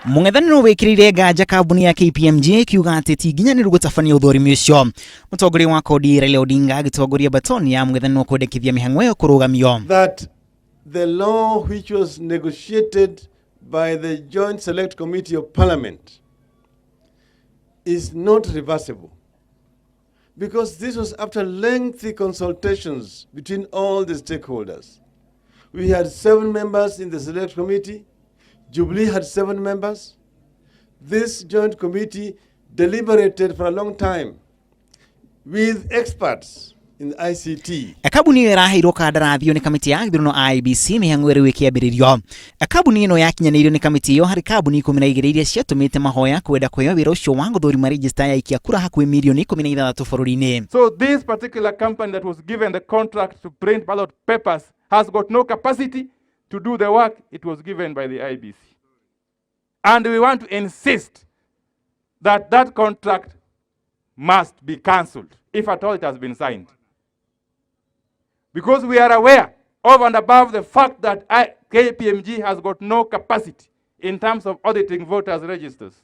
Mũng'ethanĩro wĩkĩrĩire nganja kambuni ya KPMG ĩkiuga atĩ ti nginyanĩru gũtabania ũthũrimi ũcio. Mũtongoria wa kodi Raila Odinga agĩtongoria batoni ya mũng'ethanĩro kwendekithia mĩhang'o ĩyo kũrũgamio. That the law which was negotiated by the Joint Select Committee of Parliament is not reversible, because this was after lengthy consultations between all the stakeholders. We had 7 members in the Select Committee. Jubilee had 7 members. This joint committee deliberated for a long time with experts in the ICT. Kambuni ĩyo ĩraheirwo kandarathi nĩ kamĩtĩ ya gĩthurano IEBC mĩhang'o ĩrĩu ĩkĩambĩrĩrio. Kambuni ĩno yakinyanĩirio nĩ kamĩtĩ ĩyo harĩ kambuni 12 iria ciatũmĩte mahoya kwenda kũheo wĩra ũcio wa gũthũrima rejista ya aikia kura hakuhĩ mirioni 16 bũrũri-inĩ. So this particular company that was given the contract to print ballot papers has got no capacity to do the work it was given by the IEBC. And we want to insist that that contract must be cancelled, if at all it has been signed. Because we are aware, over and above the fact that KPMG has got no capacity in terms of auditing voters' registers.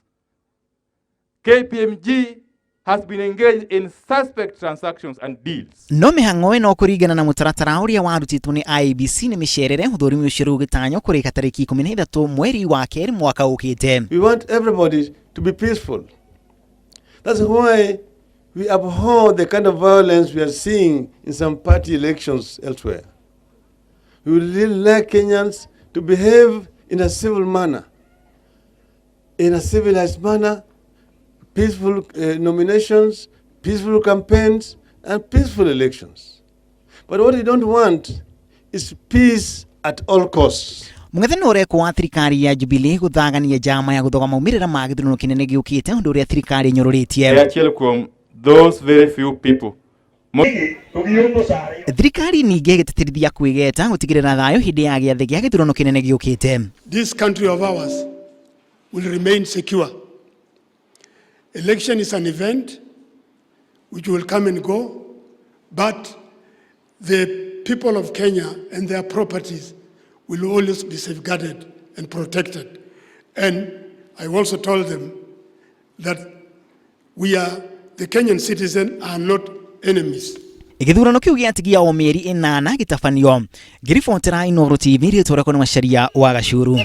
KPMG has been engaged in suspect transactions and deals. No mĩhang'o ĩno kũringana na mũtaratara ũrĩa warutĩtwo nĩ IEBC nĩ mĩcerere, ũthũrimi ũcio rĩu ũgĩtanywo kũrĩka tarĩki 13 mweri wa kerĩ mwaka ũkĩte. We want everybody to be peaceful. That's why we abhor the kind of violence we are seeing in some party elections elsewhere. We would really like Kenyans to behave in a civil manner, in a civilized manner, peaceful nominations, peaceful campaigns, and peaceful elections. But what we don't want is peace at all costs. Mũng'ethanĩro ũrekwo wa thirikari ya Jubilee gũthagania njama ya gũthoga maumĩrĩra ma gĩthurano kĩnene gĩũkĩte, ũndũ ũrĩa thirikari ĩnyũrũrĩtie. E achiel kuom those very few people. Thirikari ningĩ ĩgĩtĩtĩrithia kwĩgeta gũtigĩrĩra thayũ hĩndĩ ya gĩathĩ gĩa gĩthurano kĩnene gĩũkĩte. This country of ours will remain secure. Election is an event which will come and go, but the people of Kenya and their properties will always be safeguarded and protected. And I also told them that we are, the Kenyan citizens are not enemies. Gĩthurano kĩu gĩatigia o mĩeri 8 gĩtabanio. Ngĩribotera Inooro TV, rĩtwa rĩakwa nĩ Macharia wa Gacuru.